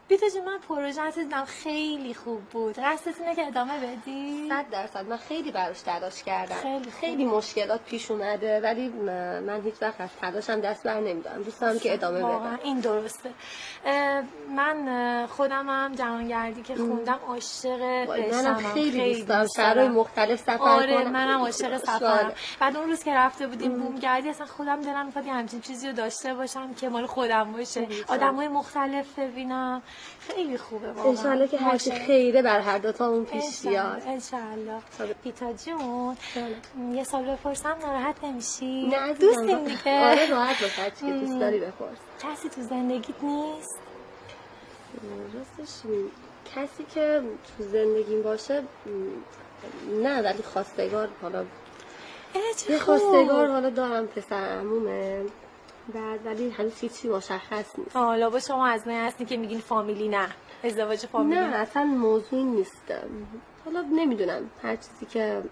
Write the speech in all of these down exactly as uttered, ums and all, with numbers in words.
بیتا جون، من پروژه‌تو دیدم، خیلی خوب بود. قصدت اینه که ادامه بدی؟ صد درصد. من خیلی براش تلاش کردم. خیلی خوب. خیلی مشکلات پیش اومده، ولی م-، من هیچ وقت از تلاشم دست بر نمی‌دارم. دوست دارم که ادامه بدم. واقعاً این درسته. اه، من، اه، خودم هم جهانگردی که خوندم، عاشق رشته‌ام. وای، منم خیلی دوست دارم. شهرهای مختلف سفر کنم. آره، منم عاشق سفرم. بعد اون روز که رفته بودیم بومگردی، اصلاً خودم دلم می‌خواد یه همچین چیزی رو داشته باشم که مال خودم باشه. آدمای مختلف ببینم. خیلی خوبه واقعاً. انشالله که هرچی خیره بر هر دوتامون پیش بیاد. انشالله. بیتا جون، یه سوال بپرسم، ناراحت نمیشی؟ نه عزیزم. دوستیم دیگه. آره، راحت باش، هرچی که دوست داری بپرس. کسی تو زندگیت نیست؟ راستش، کسی که تو زندگیم باشه، نه، ولی خواستگار، حالا یه خواستگار حالا دارم، پسر عمومه. بعد ولی هنوز هیچی مشخص نیست. حالا با شما از اونایی هستین که میگین فامیلی نه، ازدواج فامیلی نه؟ نه، اصلاً موضوع نیست. حالا نمی‌دونم، هر چیزی که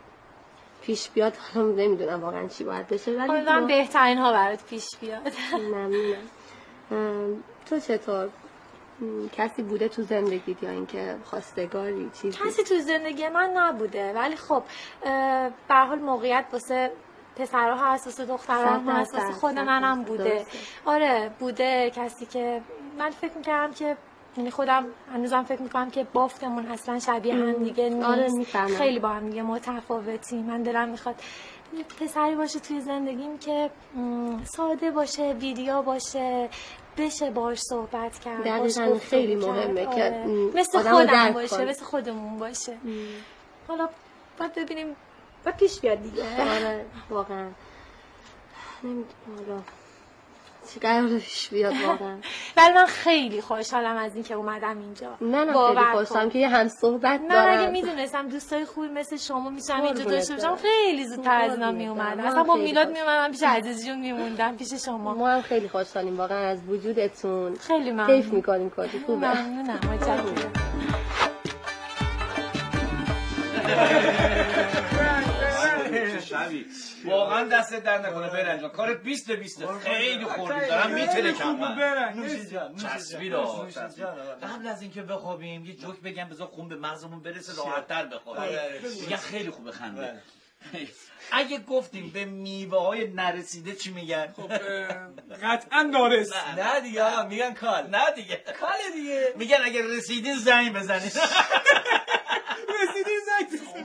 پیش بیاد، حالا نمی‌دونم واقعاً چی باید بشه، ولی امیدوارم بهترین ها برات پیش بیاد. ممنونم. ام، تو چطور؟ م، کسی بوده تو زندگیت یا اینکه خواستگاری چیزی؟ کسی تو زندگی من نبوده، ولی خب، اه، به هر حال موقعیت واسه پسرها هست، واسه دخترها هم هست، واسه خود منم بوده. آره، بوده کسی که من فکر می‌کردم که، یعنی خودم هنوزم فکر می‌کنم که بافتمون اصلاً شبیه هم دیگه نیست. آره، می‌فهمم. خیلی با هم دیگه متفاوتیم. من دلم می‌خواد یه پسری باشه توی زندگیم که، م، ساده باشه، بی‌ریا باشه، بشه باهاش صحبت کرد، باهاش گفتگو کرد. دقیقاً، خیلی مهمه که، آره. م، مثل خودم باشه، مثل خودمون باشه. حالا باید ببینیم، باید پیش بیاد دیگه. آره، واقعاً. نمی‌دونم حالا چی قراره پیش بیاد واقعاً. ولی من خیلی خوشحالم از اینکه اومدم اینجا. منم خیلی خوشحالم که یه هم‌صحبت دارم. من اگه می‌دونستم دوستای خوبی مثل شما می‌شم اینجا داشته باشم، خیلی زودتر از اینا می‌اومدم. اصلاً با میلاد می‌اومدم پیش عزیز جون می‌موندم، پیش شما. ما هم خیلی خوشحالیم واقعاً از وجودتون. خیلی ممنون. کیف می‌کنیم کلی، خوبه. ممنونم، متشکرم. واقعاً دست درد نکنه برنج جان. کارت بیست به بیست. خیلی خوردی، دارم می‌ترکم من. برنج. نوش جان، نوش جان. چسبید آقا، نوش جان. چسبید. قبل از اینکه بخوابیم یه جوک بگم، بذار خون به مغزمون برسه، راحت‌تر بخوابیم. آره، آره. می‌گن خیلی خوبه خنده. بله. اگه گفتیم به میوه‌های نرسیده چی می‌گن؟ خب، اه، قطعاً نارس. نه. نه دیگه آقا، می‌گن کال. نه دیگه. کاله دیگه. می‌گن اگه رسیدین زنگ بزنین. رسیدین زنگ بزنین.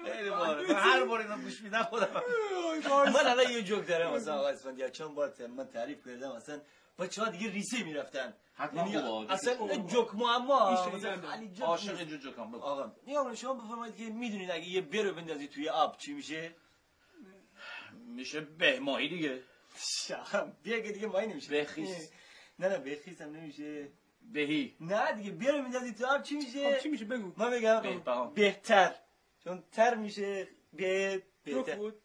خیلی باحاله. من هر بار اینو گوش می‌دم خودم. وای، وای. من الان یه جوک دارم مثلاً آقا اسفندیار، چند بار ت-، من تعریف کردم، اصلاً بچه‌ها دیگه ریسه می‌رفتن. حتماً. یعنی خوبه، اصلاً خوبه. جوک معما، این شنیدن مثلاً دارم. علی جوک عاشق نیست. این جوک هم بگو. آقا، می‌گم شما بفرمایید که می‌دونید اگه یه برو بندازی توی آب چی می‌شه؟ می‌شه به ماهی دیگه. آقا، به که دیگه ماهی نمیشه. به‌خیس. نه، نه، به‌خیس هم نمیشه. بهی. نه دیگه، برو می‌ندازی تو آب چی می‌شه؟ آب چی می‌شه؟ بگو. من بگم. بهتر. بهتر. چون تر می‌شه، به، بهتر. خوب بود.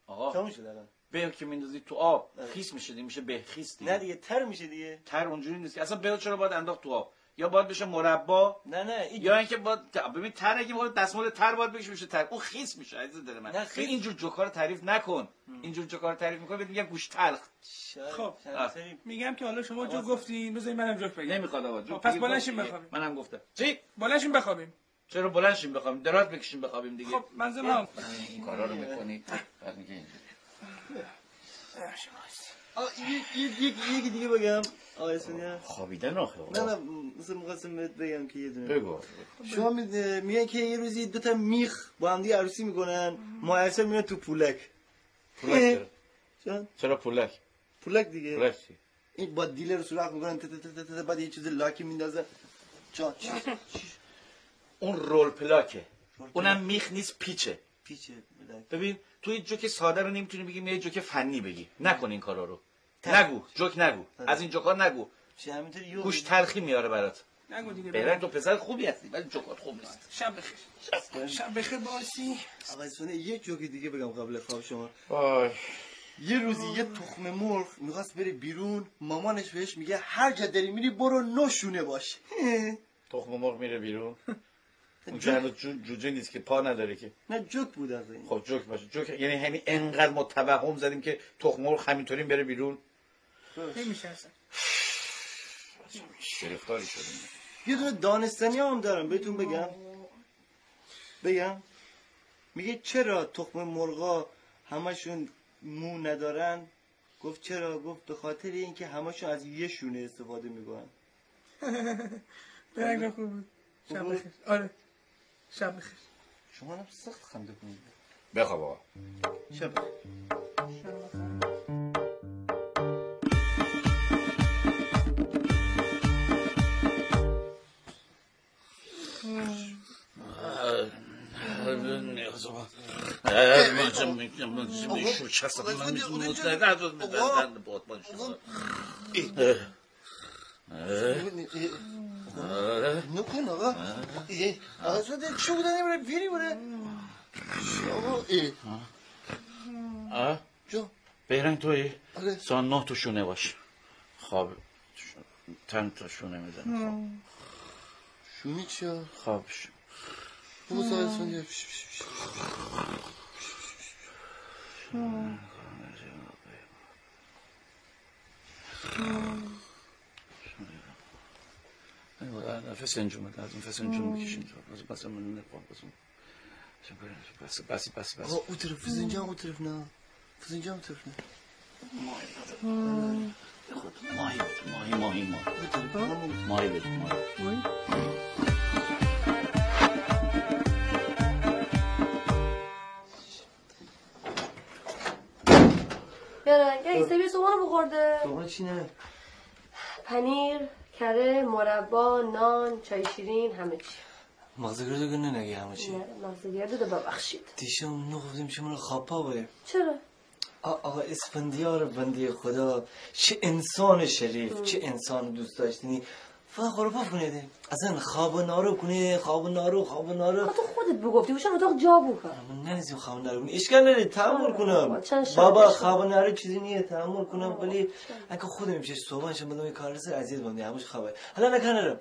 آقا. تموم شد الان. به که می‌ندازی تو آب، آره. خیس می‌شه دیگه، می‌شه به‌خیس دیگه. نه دیگه، تر می‌شه دیگه. تر اونجوری نیست که. اصلاً به چرا باید انداخت تو آب؟ یا باید بشه مربا، نه، نه، این یا اینکه باید ت-، ببین، تر اگه می‌خواد دستمال تر باید بکشه، می‌شه تر. اون خیس می‌شه، عزیز دل من. نه، خیس. اینجور جوکا رو تعریف نکن. اینجور جوکا رو تعریف می‌کنی، بهت می‌گن گوش تلخ. خب. می‌گم که حالا شما جوک گفتین، بذارید منم جوک بگم. نمی‌خواد آقا، جوک دیگه گفت دیگه. پس بلند شیم بخوابیم. منم گفتم. چی؟ بلند شیم بخوابیم. چرا بلند شیم بخوابیم؟ دراز بکشیم بخوابیم دیگه. خب، منظورم هم. این کارا رو می‌کنی. بعد می‌گه اینجوری. آه، یه، یه، یه، یکی دیگه بگم. آقای اسفندیار. خوابیدن آخه، نه، نه، مثلاً می‌خواستم بهت بگم که یه دونه. بگو. شما می-، می‌گن که یه روزی دو تا میخ با هم دیگه عروسی می‌کنن، ماه عسل می‌ره تو پولک. پولک چرا؟ چون؟ چرا پولک؟ پولک دیگه. پولک چی؟ این با دیله رو سوراخ می‌کنن، ت-، ت-، ت-، ت-، ت-، بعد یه چیز لاکی میندازن. جا، چی؟ اون رول پلاکه. رول پلاک. اونم میخ نیست، پیچه. پیچه، بله. ببین، تو این جوک ساده رو نمی‌تونی بگی، میای جوک فنی بگی. نکن این کارا رو. تر. نگو، جوک نگو. آره. از این جوکا نگو. چی، همینطوری یو گوش تلخی میاره برات. نگو دیگه. بهرنگ، تو پسر خوبی هستی، ولی جوکات خوب نیست. شب بخیر. شب بخیر بارسی. آقا اسفندیار، یه جوک دیگه بگم قبل خواب شما. آی. یه روزی یه تخم مرغ می‌خواست بره بیرون، مامانش بهش میگه: «هر جا داری می‌ری، برو نو شونه باش.» تخم مرغ میره بیرون؟ اون که هنوز جو-، جوجه نیست که، پا نداره که. نه، جوک بود آخه. خب، جوک باشه. جوک، یعنی، همین انقدر ما توهم زدیم که تخم مرغ همینطوری بره بیرون. نمیشه اصلاً. گرفتاری شدیم. یه دونه دانستنی هم دارم، بهتون بگم. بگم؟ میگه: «چرا تخم مرغا همشون مو ندارن؟» گفت: «چرا؟» گفت: «به خاطر اینکه همشون از یه شونه استفاده می‌کنن.» درنگ خوب بود. شب بخیر. آره. شب بخیر. شما هم سخت خنده کنید. بخواب آقا. شب بخیر. نکن آقا. ای، آقا، تو ده چی بوده نمی‌ره بیری بره؟ آقا، ای. آه؟ جو. بهرنگ تویی؟ آره. ساعت نه تو شونه باش. خواب. تن تو شونه می‌زنه. خواب. شونی چیه؟ خواب شو. بابا، ساعت شونه. نفس انجام بده، از نفس انجام بکشین. بس، بس، من نمی‌خوام، بس. بس، بس، بس، بس. آقا، او طرف، فسنجان او طرف نه. فسنجان او طرف نه. ماهی نداره. ماهی بده، ماهی، ماهی، ماهی. او طرف، همون. ماهی بده، ماهی. ماهی؟ بیا رنگ، یه حسابی صبحانه بخورده. صبحانه چی نه؟ پنیر، کره، مربا، نان، چای شیرین، همه چی. مغزگردو گونه نگی همه چی. نه، مغزگردو ده ببخشید. دیشب نو گفتیم چی من خوابا بره. چرا؟ آ-، آقا اسفندیار بندهٔ خدا، چه انسان شریف، چه انسان دوست داشتنی. فقط خوره پف کنه ده. اصلاً خواب نارو کنه، خواب نارو، خواب نارو. تو خودت بگفتی، اوشان اتاق جا بکن. من ننیزیم خواب نارو کنه. اشکال ناره، تحمل کنم. چند شب بابا، اشکال. خواب نارو چیزی نیه، تحمل کنم، ولی اگه خودم می‌شه صبحانه شم بدم یه کار سر اذیت بندی، همش خبر. حالا نکنه.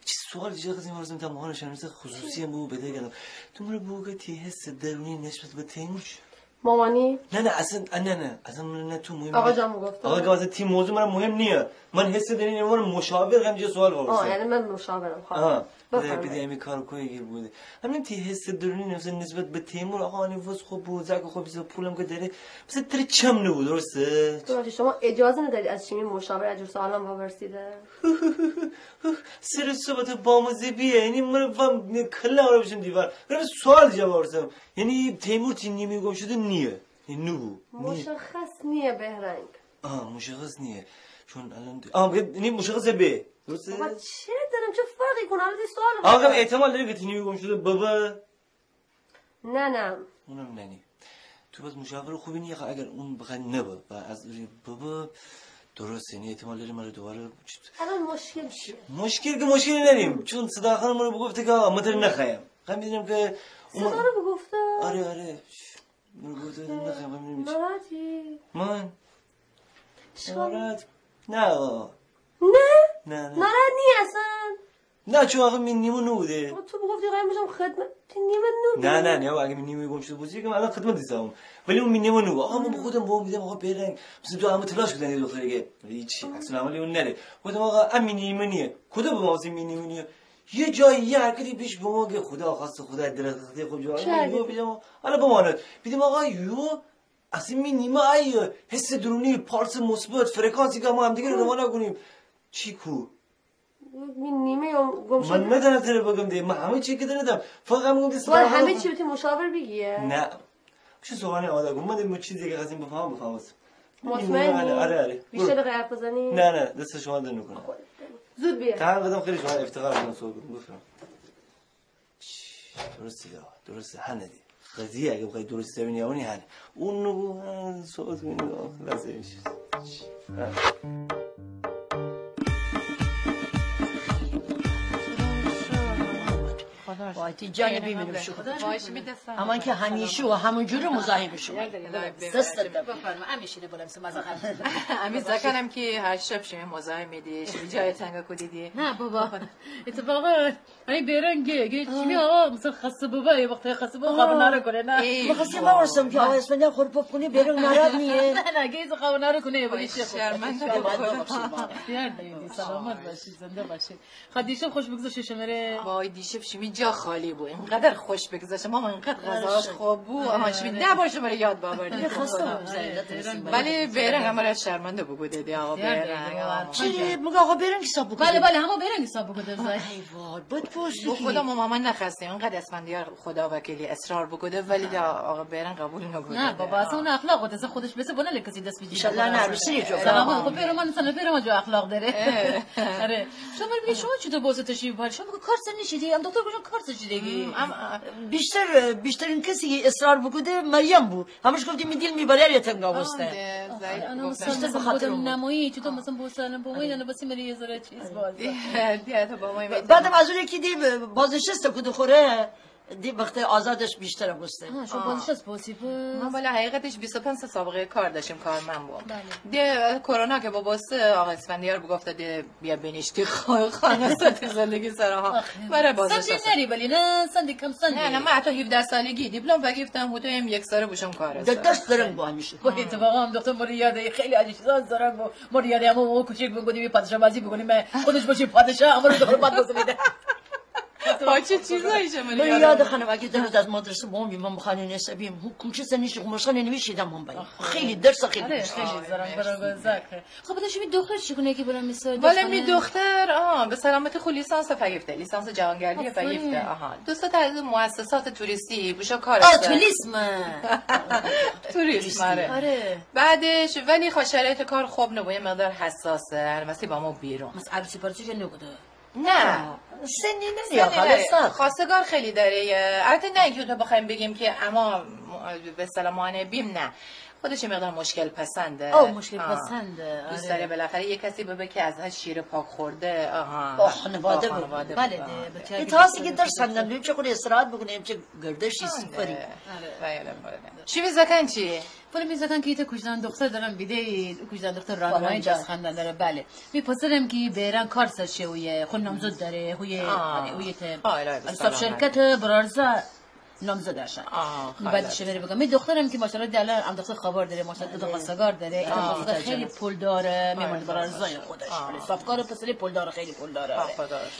چی سوال دیگه خواستم عرض کنم، تا ماهان شناسه خصوصی هم بگو بده گردم. تو مره بگو که تی حس درونی نسبت به تیمور چی؟ مامانی؟ نه، نه، اصلاً، نه، نه، اصلاً من نه تو مهم آقا جان بگفته. آقا جان، اصلاً تی موضوع من مهم نیه. من حس درونی من مشاور هم یه سوال آه، بپرسم. یعنی من مشاورم، خب. آه. بفرمایید. بده، بده، امی کار کوی گیر بوده. همین تی حس درونی نفس نسبت به تیمور، آقا، آنی وز خوب بود، زاک خوب، بیزه پولم که داره. مثلاً تره چم نبود، درسته؟ ببخشید، شما اجازه ندارید از شیمی مشاور اجور سوالان بپرسیده. سر صبح تو بامزه بیه، یعنی من فهم کلا آره بشم دیوار. برم سوال جواب بپرسم. یعنی تیمور تی نیمه گم شده نیه. یعنی نگو. نیه. مشخص نیه بهرنگ. آه، مشخص نیه. چون الان دی-، آه، بگه، یعنی مشخصه به. درسته؟ بابا، چه دارم؟ چه فرقی کنه؟ الان دی سوال آقا، هست. احتمال داره که تی نیمه گم شده بابا. نه، نه. اونم ننی. تو بس مشاور خوبی نیه، اگر اون بخواد نبه و از روی بابا درست، یعنی احتمال داره مره دوباره چی-، الان مشکل چیه؟ مشکل که مشکلی نریم، چون صدا خانم رو بگفته که آقا، من تو رو نخوایم. خوایم بدونم که اون صدا رو بگفته؟ آره، آره. من گفتم نخوایم، من نمی‌شه. ناراحتی؟ من؟ چیکار؟ ناراحت؟ نه آقا. نه؟ نه، نه. ناراحت نی اصلاً؟ نه، چون آخه می نیمه نوده. آقا، تو بگفتی قایم بشم خدمت، تی نیمه نوده. نه، نه، نه، اگه می نیمه گم شده بوسی که من الان خدمت دیسم. ولی اون می نیمه نوده. آقا، من به خودم بابا می‌دم، آقا، بهرنگ. مثلاً تو همه تلاش کودن یه دختره که هیچی، عکس العملی اون نره. گفتم آقا، ام می نیمه نیه. کدو بگم واسه می نیمه نیه؟ یه جایی یه حرکتی پیش بامو که خدا خواسته، خدا درخت خوب جواب چه حرکتی؟ یو بیدم، حالا بماند. بیدم آقا یو، اصلاً می نیمه ای حس درونی، پالس مثبت، فرکانسی که ما همدیگه رو روانه کنیم. چی کو؟ می نیمه گم شده. من ندانم تره بگم ده، من همه چی که دانم. فقط می‌گم ده ولی همه چی به تی مشاور بیگی؟ نه. چه سوغانی آماده کن. من ده چیزی که خواستیم بفهمم، بفهمم. مطمئنی؟ آره، آره، آره. بیشتر برو. دقیق حرف بزنی؟ نه، نه، دست شما درد نکنه. خب، زود بیا. تا هم قدم خیلی شما افتخار کنم، صحبت کنم. بفرم. درسته، درسته، هنه دی. قضیه اگه بخوای درست زمینی اونی هنه. اون نگو، ها، صحبت کنی، ها، لازم می‌شه. ها. وای، تی جان بیمینم شو. وای، شیمی دست. امان که همیشه و همون جوره مزاحم شوم. دست درد. بفرما، همیشه اینه بولم سه مزاحم. امی زاکانم که هر شب شیمی مزاحم میدی، شیمی جای تنگ کودیدی. نه بابا، اتفاقا ای بیرنگ گه، گه شیمی آقا مثلا خسته بابا، یه وقت خسته بابا، خواب ناره کنه، نه؟ مخواستیم بپرسم که آقا اسفندیار خوره پاپ کنه، بیرنگ ناراحت نیه؟ نه، نه، گه ایسه خواب ناره کنه، یه بولی شیخ. شرمنده ببخشید ما. یار دیدی، سلامت باشی، زنده باشی. خب دیشب خوش بگذشت شمره؟ وای، دیشب شیمی جا خالی بو، اینقدر خوش بگذشت، ماما اینقدر غذاش خوب بو، اما شیمی ده بار شمره یاد باوردی. خسته بودم. ولی بیرنگ امره شرمنده بوگوده دی، آقا بیرنگ. چی؟ مگه آقا بیرنگ حساب بوگوده؟ بله، بله، همه بیرنگ حساب بوگوده زای. ای وای، بد پوستی. بو خدا ماما من نخواستیم، اینقدر اسفندیار خدا وکیلی اصرار بوگوده، ولی دا آقا بیرنگ قبول نوگوده. نه بابا، اصلا اون اخلاق بوده، اصلا خودش بسه بنه کسی دست بجی. انشالله نه، عروسی جو. سلام، خب پیرو من، سن پیرو من جو اخلاق داره. آره. شما بگید شما چطور بوسه تشریف ببری؟ شما بگید کار سر نشیدی؟ ام دکتر کجا کار سر شیدگی؟ بیشتر، بیشترین کسی که اصرار بوگوده مریم بو. همش گفتی می دیل می برای تنگا بوسته. آره، انا مثلا بیشتر به خاطر اون. نمایی چطور مثلا بوسه، الان بومید، الان بسی مری یه ذره چیز باز. بعدم از اون یکی دی بازنشسته کود خوره. دی وقت آزادش بیشتر بوسته. آها، شما بازنشست بوسی پس؟ من ولی حقیقتش بیست و پنج سال سابقه کار داشتیم، کارمند بوم. بله. دی کرونا که بوبوسته، آقا اسفندیار بوگفته دی بیا بینیشتی خانه ستی زندگی سر ها. مره بازنشست. سندی نری ولی نه، سندی کم سندی. نه، نه، من حتی هفده سالگی دیپلم وگیفتم، هوتو هم یک ساله بوشوم کار. در دست درنگ بو همیشه. وای، اتفاقا ام دکتر مره یاده خیلی عجیب چیزا زرنگ بو. مره یاده اما او کوچیک بو، گودی بی پادشاه بازی بوگونی، من خودش باشی پادشاه، اما رو دور بعد بزنیده. چه چیزایی شما یاد؟ یاد خانم، اگه دو روز از مدرسه باموییم، من خانه نسبیم، هو کوچه سنیش قماشخانه نویشیدم من بایم. خیلی درس خیلی دوست داشتم. خیلی زرنگ برای زاکه. خب، بدا شیمی دختر چی کونه کی بلا مثال؟ بله، می دختر، آه، به سلامتی خو لیسانس فگیفته، لیسانس جهانگردی فگیفته. آها. دوستا از مؤسسات توریستی بوشو کار است. توریسم. توریسم، آره. بعدش ولی خب شرایط کار خوب نبو، یه مقدار حساسه، هر مستی با ما بیرون. مثلا عروسی پرسی که نکده؟ نه. سنی نمیاد، سنی خلاص. خواستگار خیلی داره. البته نه اینکه تو بخوایم بگیم که اما به اصطلاح مانع بیم، نه. خودش یه مقدار مشکل پسنده. آه، مشکل پسنده، دوست داره بالاخره یه کسی ببه که از هر شیر پاک خورده. آها. با خانواده ببه. بله. یه تاسی که درس خوندن بیم، چه خود استراحت بکنیم، چه گردشی سفری. بله، بله. شیمی زاکان چی؟ ولی می زاکان که ایتا کوچدان دختر دارم بیده، کوچدان دختر راهنمایی درس خوندن داره، بله. می پسرم که بیران کار سر شه اویه، خو نامزد داره، اویه، اویه ته. شرکت برارزا نامزد داشتن. بعد شمره بگم. می دخترم که ماشاءالله دلار، ام دختر خبر داره، ماشاءالله دو تا خواستگار داره، ایتا خواستگار خیلی پول داره، می مرد برارزای خودش. صافکار پسری پول داره، خیلی پول داره.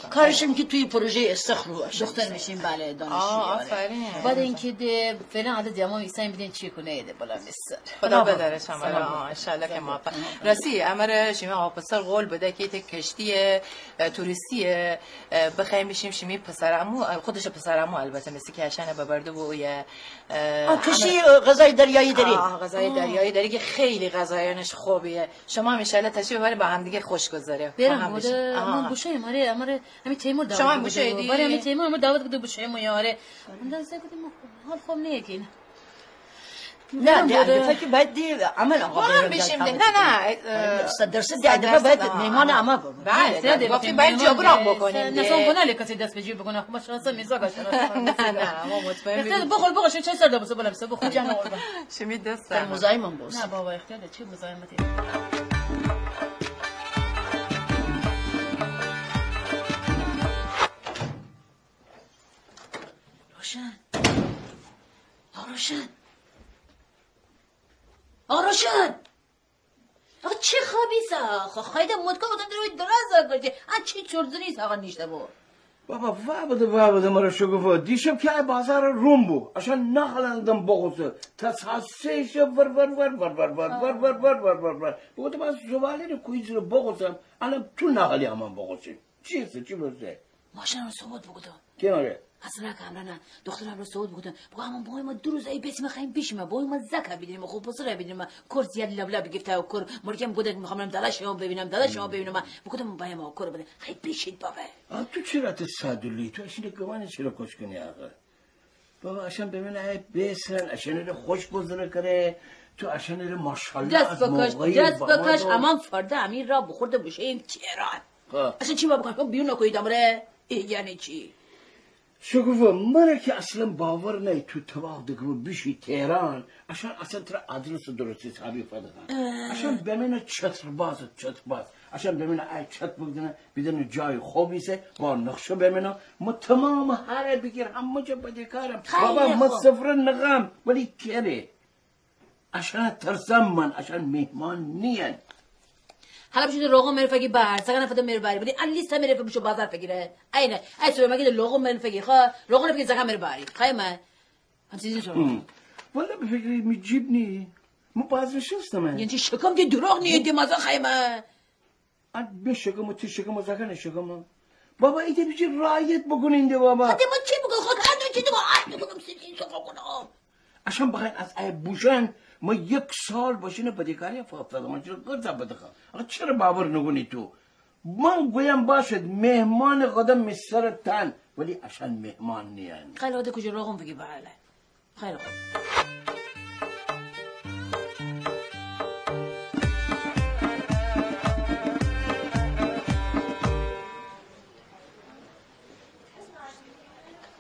کارشم که توی پروژه استخر رو باشه. دختر میشیم، بله، دانشجو. آفرین. بعد اینکه ده فعلا عدد دیاما ایسان بیدین چی کنه ده بالا میسر. خدا بداره شما را، انشالله که موفق. راستی، امره شیمی آقا پسر قول بده که ایتا کشتی توریستی بخوایم بشیم شیمی پسر عمو، خودش پسر عمو البته، مثل که اشانه ببرده بو یه کشتی غذای دریایی داری. آه، غذای دریایی داری که خیلی غذایانش خوبیه. شما هم انشالله تشریف ببرید، با هم دیگه خوش گذره. برم بوده، اما بوشویم، آره، امره امی تیمور دعوت بوده. شما بوشویدی؟ بله، امی تیمور امره دعوت بوده بوشویم، آره. اندازه بوده ما حال خوب نیه که. نه، ده البته که باید دی عمل آقا بیرون بیشیم. نه، نه. صد درصد دی البته باید میمان اما ببه. بله، گفتی باید جبران بکنیم. نه، سون کنه کسی دست به جیب بکنه. خب، شانس میزا گشت. نه، ما مطمئن بیم. بخور، بخور، شیمی چای سرد بوسه، بلم سه، بخور. جان قربان. شیمی دست. مزاحمم بوس. نه بابا، اختیار ده، چی مزاحمتی؟ روشن. آ روشن. آ روشن. آقا چی خوابیسه؟ آقا خیلی متکا بودن روی دراز کردی. آ چی چرت زنی آقا نیشته بو؟ بابا، وا بده، وا بده، مره شگفته. دیشب که ای بازار روم بو. اشان نخلندم بخوسه. تا ساعت سه شب ور، ور، ور. بگفتم از زباله رو کویز رو بخوسم. الان تو نخلی امان بخوسی. چی هسته؟ چی بسته؟ ماشین رو صحبت بگفتم. کی ماره؟ حسن که همراه نه. دختر همراه صحبت بگفتم. بگو اما بای ما دو روز ای بیسیم خوایم بیشیم. بای ما زکه بیدینیم، خو پسره بیدینیم. کور زیاد لبلب گفته و کور مرگم گودک می‌خوام دادا شما ببینم، دادا شما ببینم. بگفتم بای ما کور بده. خیلی بیشید بابا. آ، تو چرا ته سادولی؟ تو اشینه گوانه چرا کش کنی آقا؟ بابا، اشان ببینه ای بیسن، اشانه خوش گذره کره. تو اشانه ماشاءالله دست بکش، دست بکش. امان فردا امی را بخورده بوشیم تهران. اشان چی با بکنم؟ بیرون نکویید امره؟ یعنی چی؟ شکوفه، مره کی اصلاً باور نیه تو طواق دکفی بیشی تهران، اشان اصلاً تره آدرس درست حسابی فدکن. اشان بمینه چترباز، چترباز. اشان بمینه ای چت بگدنه، بیدنه جای خوبی ایسه، با نقشه بمینه. مه تمام هره بیگیر، همه جا بدهکارم. بابا، مه سفره نقم، ولی کره. اشانه ترسم من، اشان مهمان نیین. حالا بشو ده روغن مره فگی بار، سگانه فده مره باری، ولی ا لیسته مره فگی بشو بازار فگیره. اینه، ای سوپرمارکت ده روغن مره فگی، خو روغن فگی سگانه مره باری. خای من. هم چیزی سوپرمارکت. والله به فکر می جیب نی. مه بازنشستم. یعنی چی؟ شکم ده دروغ نیه، ده مزه خای من. ا می شکم و تی شکم و زاکانه شکم. بابا، ایته بیجی رعایت بکنین ده بابا. خو ده مه چی بوکونم؟ خو هر دو چی ده هر دو بوکونم، سی سی سخن کنم. اشان بخوایین از ای بوشن، مه یک سال بشینه بدهکاری فافتادم، من چرا قرض بدخوام؟ آقا چرا باور نکنی تو؟ من گویم باشد، مهمان قدم می سر تن، ولی اشان مهمان نیین. خیلی وقته کوجه روغن فگی بحاله. خیلی خوب.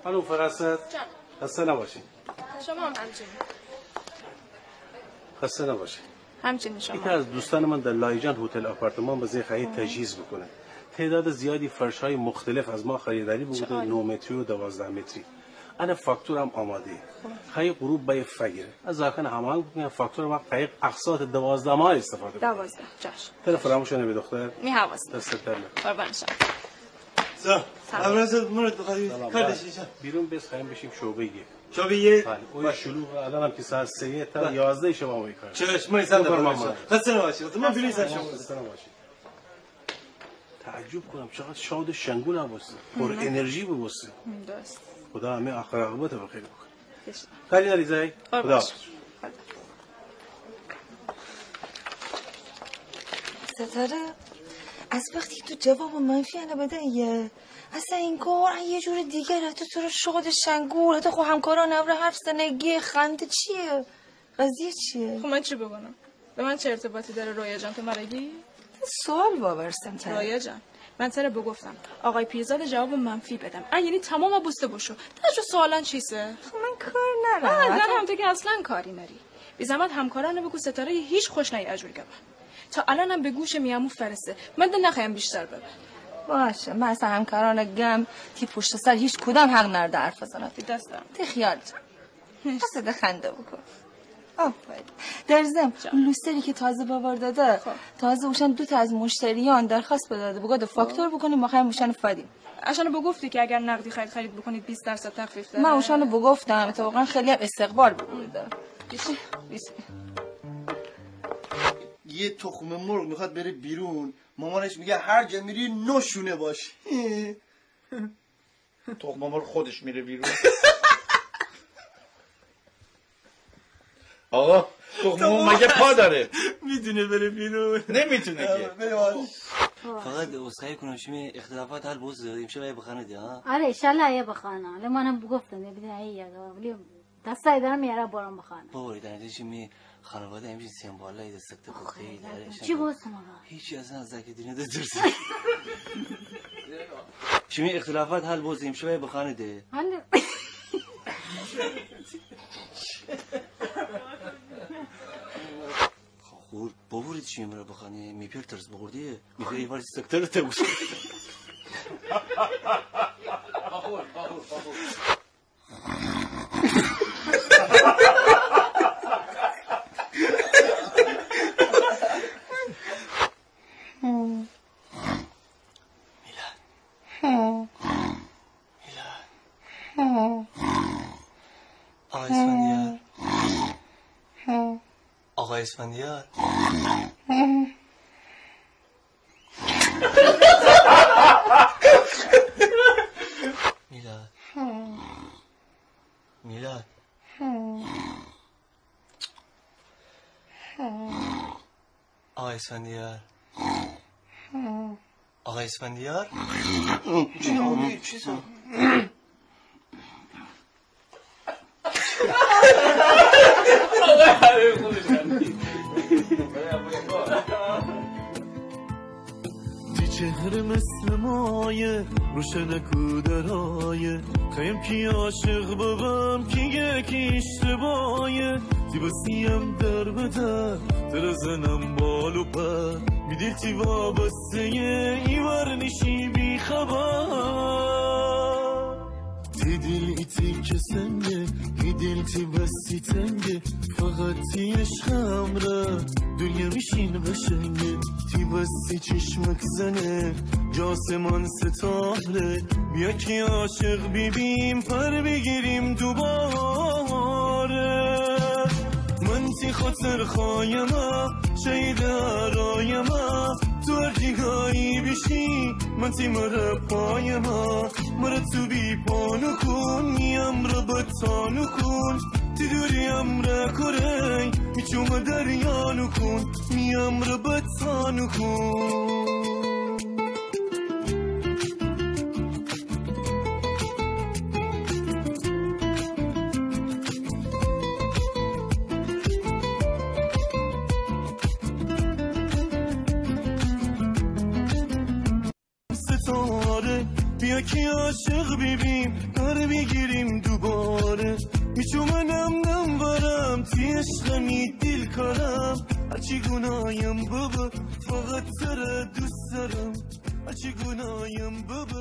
خانم فراست. جان. خسته نباشین. شما هم همچنین. خسته نباشین. همچنین شما. یکی از دوستان من در لاهیجان هتل آپارتمان به زه خوایه تجهیز بوکونه. تعداد زیادی فرش‌های مختلف از ما خریداری بوکوده، نه متری و دوازده متری. انه فاکتور هم آماده‌یه. خوایه غروب بایه فگیره. از زاکان هماهنگ بوکونم، فاکتور هم قایق اقساط دوازده ماه استفاده بوکونه. دوازده، چشم. تره فراموش نبه دختر. می حواس. دست درد نکنه. قربان شما. سلام. سلام. ابرازت مرد بخوری. سلام. کار داشتی چه؟ بیرون بس، خواییم بشیم شعبه یک. شعبه یک؟ بله. اویه شلوغه، الان هم کی ساعت سه، تا یازده شب هم اویه کار. چشم، من ساعت بفرما. خسته نباشی. من بیرون سر شما. خسته نباشی. تعجب کنم چقدر شاد و شنگول بوسته، پر انرژی بوسته. درست. خدا همه آخر عاقبت بخیر بوکونه. کاری ناری زای؟ خدا. ستاره، از وقتی تو جواب منفی انه بده‌یی، اصلاً این کار یه جور دیگره. تو، تو رو شاد و شنگول، حتی خو همکاران امرأ حرف زنه، گه خنده چیه؟ قضیه چیه؟ خو من چی بوکونم؟ به من چه ارتباطی داره رویا جان؟ تو مره گی؟ سوال وابرسم تره. رویا جان، من تره بوگفتم آقای پیرزاد جواب منفی بدم. ا یعنی تمام بوسته بوشو. در جو سوالان چیسه؟ خو من کار نارم. آه، در هم تو که اصلاً کاری ناری. بی‌زحمت همکارانه بوگو ستاره هیچ خوش نیه ا جور گبه. تا الانم به گوش می عمو فرسه. من ده نخوایم بیشتر ببه. باشه، من اصلاً همکارانه گم، تی پشت سر هیچ کدام حق نارده حرف بزنن. تی دست درد. تی خیال جان. بس ده خنده بوکون. آفرین. در ضمن، اون لوستری که تازه باورده ده، تازه اوشان دو تا از مشتریان درخواست بداده، بوگفته فاکتور بوکونیم، ما خوایم اوشان فدیم. اشانه بوگفتی که اگر نقدی خواهید خرید بکنید، بیست درصد تخفیف داره. من اوشانه بوگفتم، اتفاقاً خیلی هم استقبال بوکوده. بیشی، بیشی. یه تخم مرغ می‌خواد بره بیرون، مامانش میگه هر جا میری نو شونه باش. تخم مرغ خودش میره بیرون. آقا، تخم مرغ مگه پا داره؟ می‌تونه بره بیرون؟ نمی‌تونه که. فقط عذرخواهی کنم، شیمی اختلافات حل بوسته، امشب ایه بخانه ده، ها؟ آره، انشالله ایه بخانه. ولی منم بوگفتم، بیدین ایه، ولی دستای دارم یارا بارم بخانه. بابا، ایدانه شیمی خانواده همیشه سیمبالا ایده سکته پخته ایده. چی بوسته مگه؟ هیچی، اصلاً از زاکه دینه ده ترسه. شیمی اختلافات حل بوسته، امشب ایه بخانه ده. حل. خو بوبورید شیمی مره بخانه، می پیر ترس بوخورده، می پیر ایوار سکته ده بوسته. میلاد. میلاد. آقای اسفندیار. آقای اسفندیار. میلاد. میلاد. آقای اسفندیار. آقای اسفندیار. چی آقای چی سن؟ شهر مثل مایه، روشنک و درایه. خایم کی عاشق ببم، کی گه کی اشتبایه. تی وسیم در به در، تره زنم بال و پر. می دیل تی وابسته‌یه، ایوار نیشی بی‌خبر. تی دیل ایتی که سنگه، می دیل تی وسی تنگه. فقط تی عشق امرأ دنیا می‌شین قشنگه. تی وسی چشمک زنه جه آسمان ستاره. بیا کی عاشق بیبیم، پر بیگیریم دوباره. من تی خاطر خایمه، شهید رایمه. تو هر جیگایی بیشی، من تی مره پایمه. مره تو بی پا نوکون، می امرأ به تا نوکون. تی دوری امرأ کره، می چومه دریا نوکون، می امرأ به تا نوکون. ستاره، بیا کی عاشق بیبیم، پر بیگیریم دوباره. می چومه نم نم ورم، تی عشق می دیل کارم. هرچی گونایم ببه، فقط تره دوست دارم. هرچی گونایم ببه.